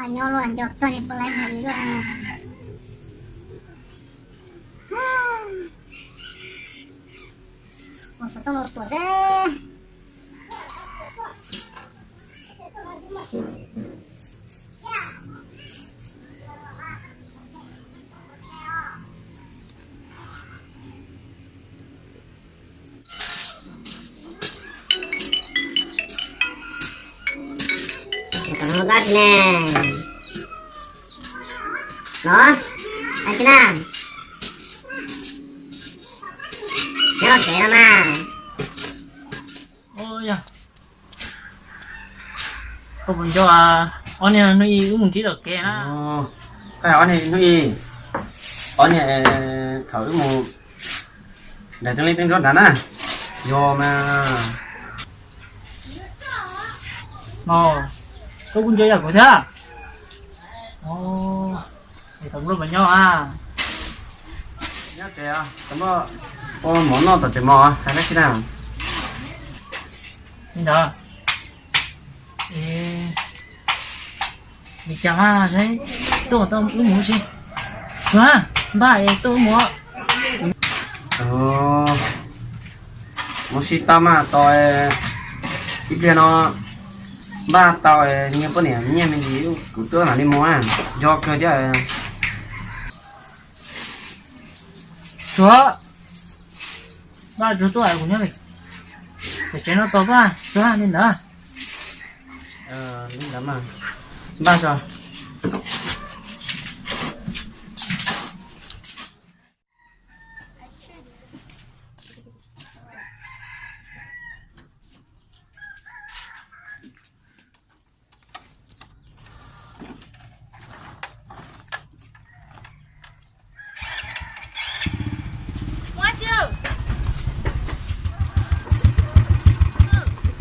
Nyob luaj nco txog li puas laib hais luaj. Ua xov tooj los tuam seb. Tom no dab tsi ne? No, dab tsi na? Nyob tsev no mas. Yog, koj puas nco ob niag hnub ib wb mus ntsib tom kev na? Ob niag hnub ib, ob niag thaum wb mus nram teeb liab teeb nrov nrad na, yog mas. Koj kuj nco yam kuv thiab. Es thaum nplua puas nyob a? Nyob tsev, ua mov noj tom tsev mos hais dab tsi na? Li ntawd, li cas mas tuaj tau wb mus si. Npaj es tuaj wb mus. Mus si tau mas tau, ib pliag no npaj tau, nyiag poj niam nyiag me ntsis kuv tuaj mam li mus, nco kawg thiab. Tsuag, npaj tsuag tuaj kuv nyob li. Pem tsev no tos koj, tsuag li ntawd. Li ntawd mas npaj tso.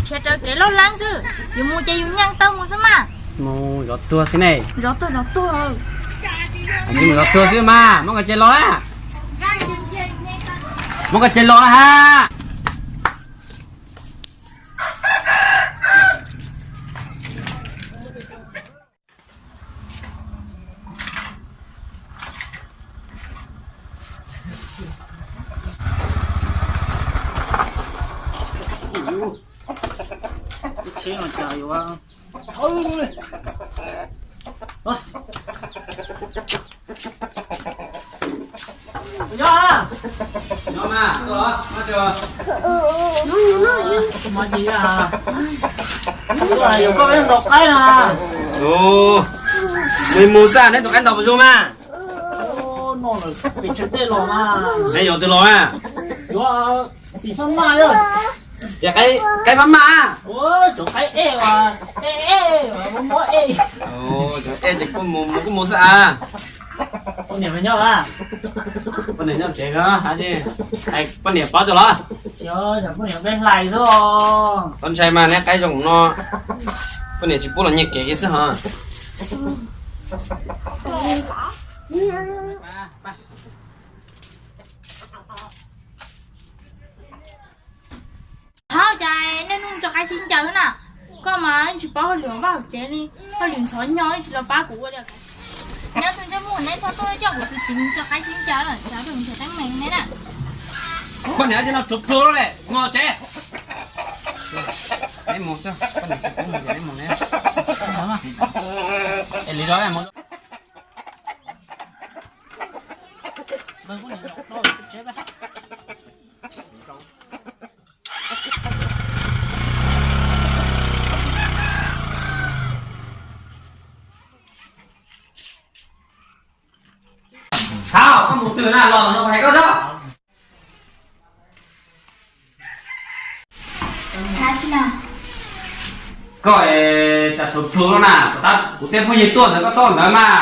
Tshiav raws kev loj leeb xwb, yus mus ces yus nyeej taw mus xwb mas. Mus zov tuag xwb ne. Zov tuag, zov tuag. Mus zov tuag xwb mas, muab nkaus ces los na. Muab nkaus ces los na ha. Koj peb ntaus qaib na. Nws mus xwb, neb tus qaib ntaus puas zoo mas? Neb yuav twg los mas? Yuav tim Fab Maj. Ces qaib Fab Maj. Cov qaib ej, ej, muab muab ej. Cov ej ces kuj mus, kuj mus xwb a. Poj niam nyob, poj niam nyob tsev, poj niam paub tau los? Poj niam peb hlais xwb. Txhob ntshai mas, neb qaib zoo no, poj niam tsis pub los nyiag kev kiag xwb hos. Thaub, cas niaj hnub tso qaib sib ncaws na? Koj mas tsis paub hauj lwm vaj hauv tsev li, hauj lwm ntxhov nyo tsis los pab kuv ua li. Nyob tus ntsej muag neb txhob tuaj coj kuv tus txiv mus tso qaib sib ncaws lawm, tsam rau ntshe teeb meem ne na. Poj niam, no tsuav plhuav lawm, mus tsev. Neb mus xwb, poj niam tsis pub mus ces neb mus neb. Es li, Thaub, koj mus twg na, los no hais koj xwb. Koj es cas tsuav plhuav no na, kuv tej phooj ywg tuaj ntawd koj txhob ntawd mas.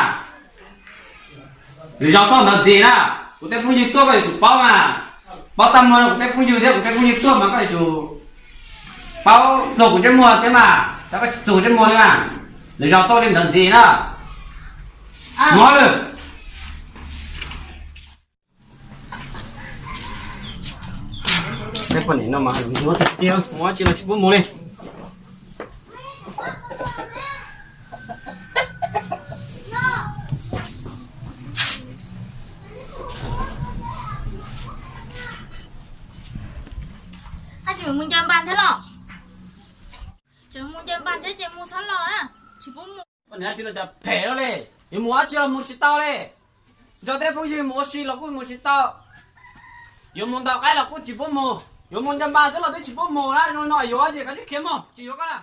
Lwm zaus txhob ntawd ntxiv na, kuv tej phooj ywg tuaj koj yuav tsum paub mas. Paub txaj muag rau kuv tej phooj ywg thiab, kuv tej phooj ywg tuaj mas koj yuav tsum paub txuag kuv ntsej muag thiab mas, koj tsis txuag kuv ntsej muag li mas. Lwm zaus txhob li ntawd ntxiv na. Mus lawm. Poj niam no mas muab tiag tiag, muab tsis los tsis pub mus li. Dab tsi no cas phem li, yuav mus dab tsi los mus tsis tau li. Nrog tej phooj ywg mus ua si los kuj mus tsis tau, yuav mus ntaus qaib los kuj tsis pub mus, yuav mus ncaws npas xwb los twb tsis pub mus na. Zoo no yuav dab tsi, koj tsis khiav mus, tsis yuav koj na.